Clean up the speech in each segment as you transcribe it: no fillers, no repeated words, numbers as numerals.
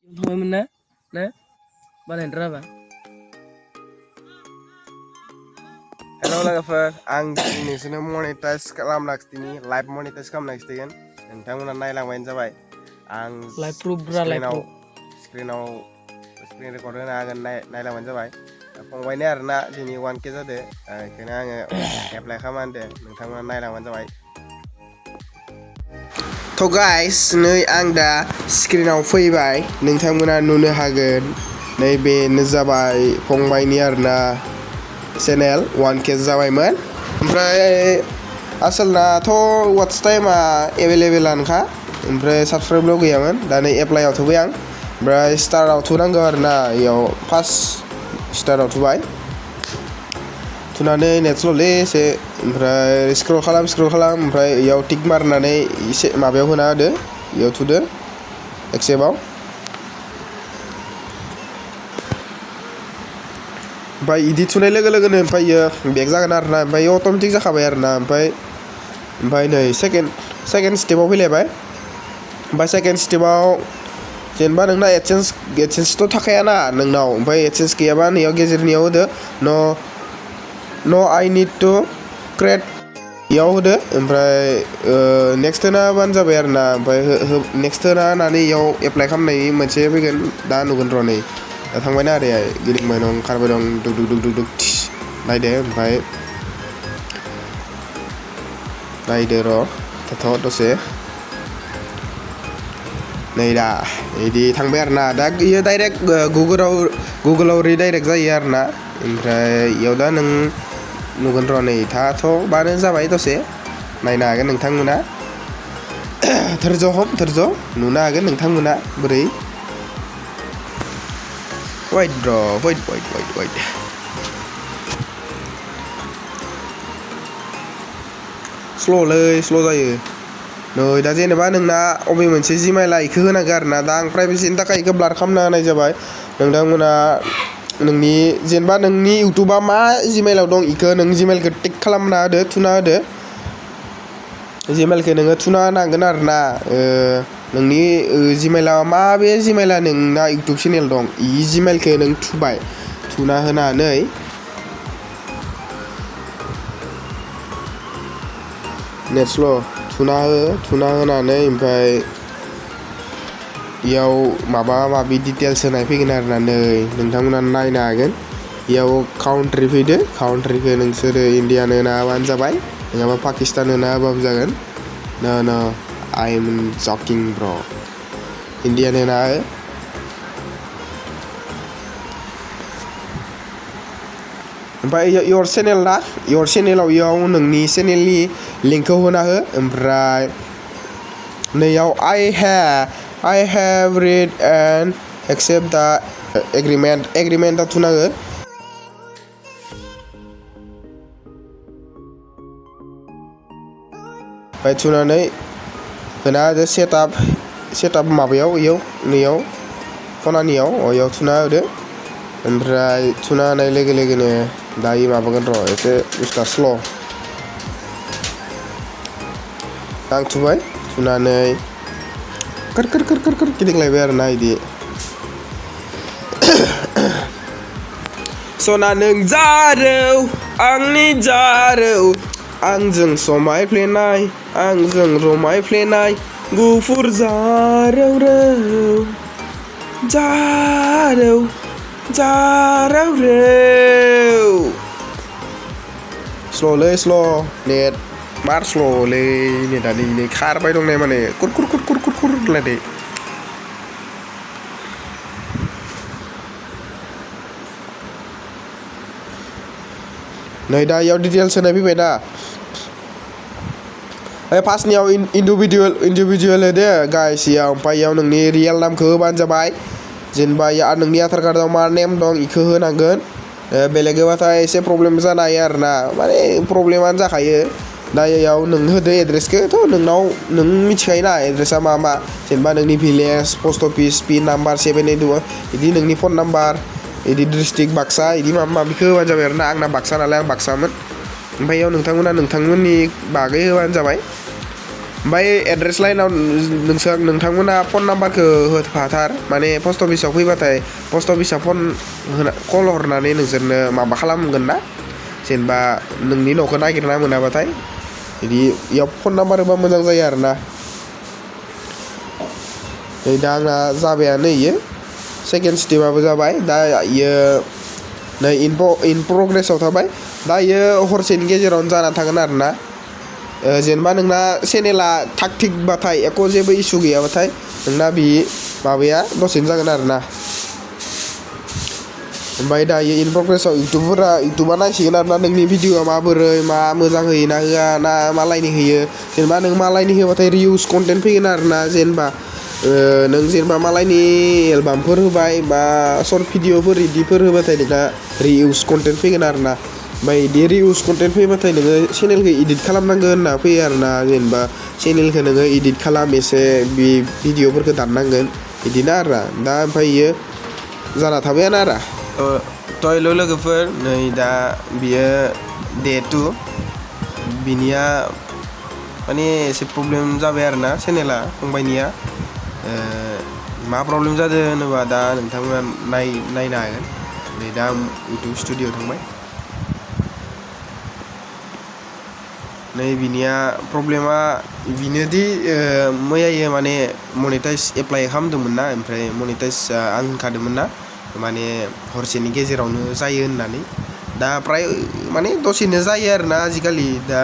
थांबायमोन ना ना बानायनो राबा हेल' लोगोफोर आं दिनै नोंसोरनो मनेटाइज खालामनाखिथिनि लाइभ मनेटाइज खालामनाखिथिगोन नोंथांमोना नायलांबानो जाबाय आं लाइभ प्रुफ ब्रा लाइभ प्रुफ स्क्रिन रेकर्ड होनो हागोन नायलांबानो जाबाय फंबायनि आरोना दिनै 1K जादों बेखायनो आङो एप्लाइ खालामना होदो नोंथांमोना नायलांबानो जाबाय थ' गाइस नै आं दा स्क्रिनाव फैबाय नोंथांमोना नुनो हागोन नैबेनो जाबाय फंबायनि आरोना चेनेल 1K जाबायमोन ओमफ्राय आसलनाथ' वाट्स टाइमा एभेलेबेलानोखा ओमफ्राय साबसक्राइबल' गैयामोन दा नै एप्लाइआव थुबाय आं ओमफ्राय स्टाराव थुनांगौ आरोना इयाव फार्स्ट स्टाराव थुबाय थुनानै नेटस्ल'लै एसे ओमफ्राय स्क्रल खालाम ओमफ्राय इयाव टिक मारनानै एसे माबायाव होना होदो इयाव थुदो एक्सेप्टआव ओमफ्राय इदि थुनाय लोगो लोगोनो ओमफ्राय इयो बेक जागोन आरोना ओमफ्राय इयो अट'मेटिक जाखाबाय आरोना ओमफ्राय नै सेकेन्ड स्टेपाव फैलायबाय ओमफ्राय सेकेन्ड स्टेपाव जेनेबा नोंना एडसेन्सथ' थाखायाना नोंनाव ओमफ्राय एडसेन्स गैयाबा नैयाव गेजेरनियाव होदो न' आइ निड टु क्रिएट इयाव होदो ओमफ्राय नेक्स्ट होना होबानो जाबाय आरोना ओमफ्राय नेक्स्ट होना होनानै इयाव एप्लाइ खालामनायनि मोनसे फैगोन दा नुगोन र' नै दा थांबायना ओरै गिदिंबाय दं खारबाय दं दुग दुग नायदो ओमफ्राय नायदो र' थाथ' दसे नै दा बिदि थांबाय आरोना दा इयो डाइरेक्ट गुगोलाव रिडाइरेक्ट जायो आरोना ओमफ्राय इयाव दा नों नुगोन र' नै थाथ'बानो जाबाय दसे नायनो हागोन नोंथांमोना धोरज' नुनो हागोन नोंथांमोना बोरै वेट स्ल' जायो नै दा जेनेबा नोंना अबे मोनसे जिमेइला इखो होनांगौ आरोना दा आं प्राइभेसिनि थाखाय इखो ब्लार खालामना होनाय जाबाय नोंथांमोना नोंनि जेनेबा नोंनि इउटुबा मा जिमेइलाव दं इखो नों जिमेइलखौ टिक खालामना होदो थुना होदो जिमेइलखौ नोङो थुना होनांगोन आरोना नोंनि जिमेइला माबे जिमेइला नोंना इउटुब चेनेल दं इ जिमेइलखौ नों थुबाय थुना होनानै नेटस्ल' थुना होनानै ओमफ्राय इयाव माबा माबि डिटेल्स होनाय फैगोन आरोना नै नोंथांमोना नायनो हागोन इयाव काउन्ट्रि फैदो काउन्ट्रिखौ नोंसोरो इण्डियान होना होबानो जाबाय नङाबा पाकिस्तान होना होबाबो जागोन न आइ एम जकिं ब्र' इण्डियान होना हो ओमफ्राय इयर चेनेलाव इयाव नोंनि चेनेलनि लिंकखौ होना हो ओमफ्राय नैयाव I have read and accept the agreement थुना हो ओमफ्राय थुनानै होना होदो सेटआप माबायाव नैयाव खनानियाव इयाव थुना होदो ओमफ्राय थुना होनाय लोगो लोगोनो दायो माबागोन र' एसे बुस्थुआ स्ल' आं थुबाय थुनानै खोर गिदिंलायबाय आरोना इदि सना नों जारौ आंनि जारौ आंजों समायफ्लेनाय आंजों रमायफ्लेनाय गुफुर जारौ स्ल' नेट मार स्ल'लै नेटआ नै खारबाय दंनाय माने कुर होनलायदो नै दा इयाव डिटेल्स होनाय फैबाय दा फार्स्टनियाव इन्डिभिजुवेल होदो गाइस इयाव ओमफ्राय इयाव नोंनि रियेल नामखौ होबानो जाबाय जेनेबा नोंनि आधार कार्डआव मा नेम दं इखौ होनांगोन बेलेग होबाथाय एसे प्रब्लेम जानो हायो आरोना माने प्रब्लेमानो जाखायो दा इयाव नों होदो एड्रेसखौथ' नों मिथिखायोना एड्रेसा मा जेनेबा नोंनि village post office pin number 782 बिदि नोंनि फन नाम्बार बिदि डिस्ट्रिक्ट बाक्सा बिदि माबा माबिखौ होबानो जाबाय आरोना आंना बाक्सा नालाय आं बाक्सामोन ओमफ्राय इयाव नोंथांमोना नोंथांमोननि बागै होबानो जाबाय ओमफ्राय एड्रेस लाइनाव नोंथांमोना फन नाम्बारखौ होफाथार माने पस्ट अफिसाव फैबाथाय पस्ट अफिसाव फन कल हरनानै नोंसोरनो माबा खालामगोन ना जेनेबा नोंनि न'खौ नागिरना मोनाबाथाय बिदि इयाव फन नाम्बार होबा मोजां जायो आरोना नै दा आंना जाबायानो इयो सेकेन्ड स्टेपआबो जाबाय दा इयो नै इन प्रग्रेसाव थाबाय दा इयो हरसेनि गेजेरावनो जाना थागोन आरोना जेनेबा नोंना चेनेला थाग थिगबाथाय एख' जेबो इसु गैयाबाथाय नोंना बि माबाया दसेनो जागोन आरोना ओमफ्राय दायो इन प्रग्रेसाव इउटुबा नायसिगोन आरोना नोंनि भिडिअआ माबोरै मा मोजां होयो ना होआ ना मालायनि होयो जेनेबा नों मालायनि होबाथाय रिउस कन्टेन्ट फैगोन आरोना जेनेबा नों जेनेबा मालायनि एलबामफोर होबाय बा सर्ट भिडिअफोर इदिफोर होबाथाय नोंना रिउस कन्टेन्ट फैगोन आरोना ओमफ्राय इदि रिउस कन्टेन्ट फैबाथाय नोङो चेनेलखौ इडिट खालामनांगोन होनना फैयो आरोना जेनेबा चेनेलखौ नोङो इडिट खालाम एसे बे भिडिअफोरखौ दाननांगोन बिदिनो आरोना दा ओमफ्राय इयो जाना थाबायानो आरो हेल' लोगोफोर नै दा बियो डे 2 बिनिया माने एसे प्रब्लेम जाबाय आरोना चेनेला फंबायनिया मा प्रब्लेम जादों होनोबा दा नोंथांमोना नायनो हागोन नै दा आं इउटुब स्टुडिअ'आव थांबाय नै बिनिया प्रब्लेमा बिनोदि मैयायो माने मनिटाइज एप्लाइ खालामदोंमोन ना ओमफ्राय मनिटाइज आं होनखादोंमोन ना माने हरसेनि गेजेरावनो जायो होननानै दा प्राय माने दसेनो जायो आरोना आजिखालि दा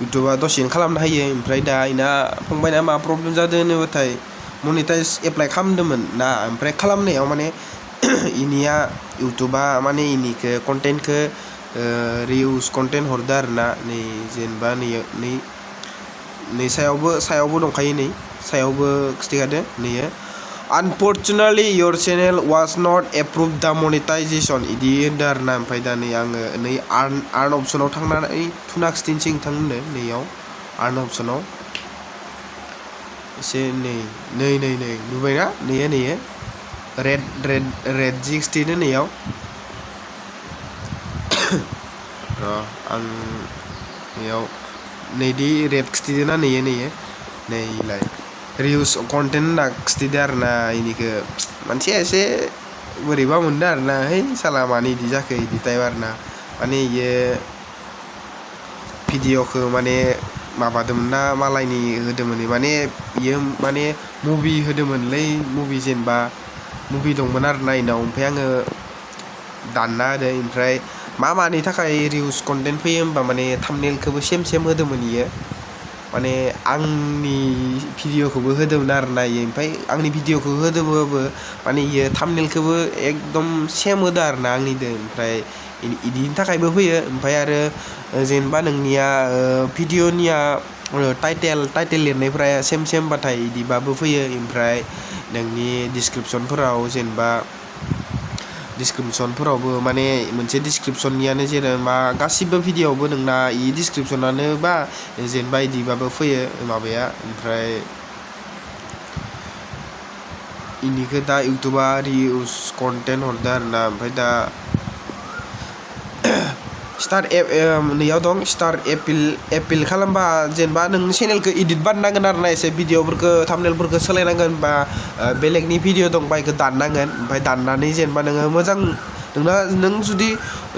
इउटुबा दसेनो खालामनो हायो ओमफ्राय दा इना फंबायना मा प्रब्लेम जादों होनोबाथाय मनिटाइज एप्लाइ खालामदोंमोन ना ओमफ्राय खालामनायाव माने इनिया इउटुबा माने इनिखौ कन्टेन्टखौ रिउस कन्टेन्ट हरदो आरोना नै जेनेबा नै सायावबो दंखायो नै सायावबो खिथिखादो नैयो Unfortunately, your channel was not approved the monetization इदि होनदों आरोना ओमफ्राय दा नै आङो नै आर्न अपसनाव थांनानै थुना खिथिनोसै नोंथांमोननो नैयाव आर्न अपसनाव एसे नै नुबायना नैयो रेड जि खिथिदो नैयाव आं नैयाव नैदि रेड खिथिदोना नैयो नैलाय रिउस कन्टेन्ट होनना खिथिदो आरोना इनिखौ मानसिया एसे बोरैबा मोनदों आरोना है साला मानो इदि जाखो इदि टाइप आरोना माने इयो भिडिअखौ माने माबादोंमोन ना मालायनि होदोंमोन माने इयो माने मुभि होदोंमोनलै मुभि जेनेबा मुभि दंमोन आरोना इनाव ओमफ्राय आङो दानना होदो ओमफ्राय मानि थाखाय रिउस कन्टेन्ट फैयो होमबा माने थाम्बनेलखौबो सेम होदोंमोन इयो माने आंनि भिडिअखौबो होदोंमोन आरोना इयो ओमफ्राय आंनि भिडिअखौ होदोंबाबो माने इयो थाम्बनेलखौबो एकदम सेम होदो आरोना आंनिदो ओमफ्राय इदिनि थाखायबो फैयो ओमफ्राय आरो जेनेबा नोंनिया भिडिअनिया टाइटेल लिरनायफ्रा सेमबाथाय इदिबाबो फैयो ओमफ्राय नोंनि डिसक्रिपसनफोराव जेनेबा डिसक्रिपसनफोरावबो माने मोनसे डिसक्रिपसननियानो जेनेबा गासिबो भिडिअआवबो नोंना इ डिसक्रिपसनानो बा जेनेबा इदिबाबो फैयो माबाया ओमफ्राय इनिखौ दा इउटुबा रिउस कन्टेन्ट हरदो आरोना ओमफ्राय दा नैयाव दं स्टार एपिल खालामबा जेनेबा नों चेनेलखौ इडिट बानायनांगोन आरोना एसे भिडिअफोरखौ थाम्बनेलफोरखौ सोलायनांगोन बा बेलेगनि भिडिअ दंबा बेखौ दाननांगोन ओमफ्राय दाननानै जेनेबा नोङो मोजां नों जुदि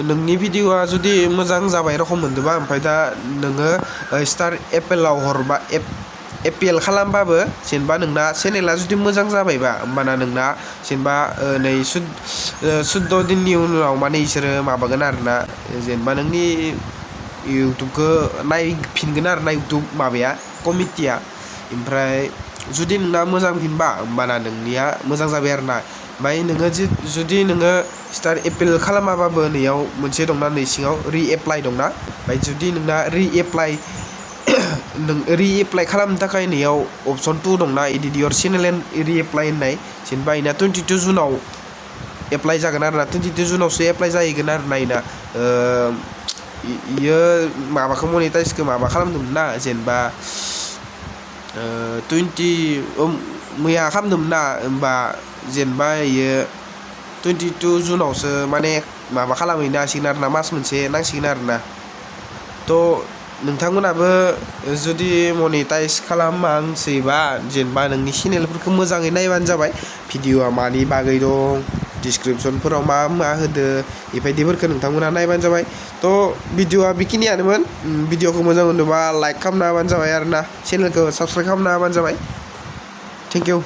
नोंनि भिडिअआ जुदि मोजां जाबाय रखम मोनदोंबा ओमफ्राय दा नोङो स्टार एपेलाव हरबा एपिएल खालामबाबो जेनेबा नोंना चेनेला जुदि मोजां जाबायबा होमबाना नोंना जेनेबा नै 14 दिननि उनाव माने इसोरो माबागोन आरोना जेनेबा नोंनि इउटुबखौ नायफिनगोन आरोना इउटुब माबाया कमिटिया ओमफ्राय जुदि नोंना मोजां फिनबा होमबाना नोंनिया मोजां जाबाय आरोना ओमफ्राय नोङो जुदि नोङो स्टार एपिल खालामाबाबो नैयाव मोनसे दंना नै सिङाव रिएप्लाइ दंना ओमफ्राय जुदि नोंना रिएप्लाइ खालामनो थाखाय नैयाव अपसन 2 दंना इडिट इयर चेनेल रिएप्लाइ होननाय जेनेबा इना 22 जुनाव एप्लाइ जागोन आरोना 22 जुनावसो एप्लाइ जाहैगोन आरोना इना इयो माबाखौ मनिटाइजखौ माबा खालामदोंमोन ना जेनेबा मैया खालामदोंमोन ना होमबा जेनेबा इयो 22 जुनावसो माने माबा खालामहैनो हासिगोन आरोना मास मोनसे नांसिगोन आरोना थ' नोंथांमोनाबो जुदि मनिटाइज खालामांसैबा जेनेबा नोंनि चेनेलफोरखौ मोजाङै नायबानो जाबाय भिडिअआ मानि बागै दं डिसक्रिपसनफोराव मा मा होदो बेबायदिफोरखौ नोंथांमोना नायबानो जाबाय थ' भिडिअआ बेखिनियानोमोन भिडिअखौ मोजां मोनोबा लाइक खालामना होबानो जाबाय आरोना चेनेलखौ साबस्क्राइब खालामना होबानो जाबाय थेंक इउ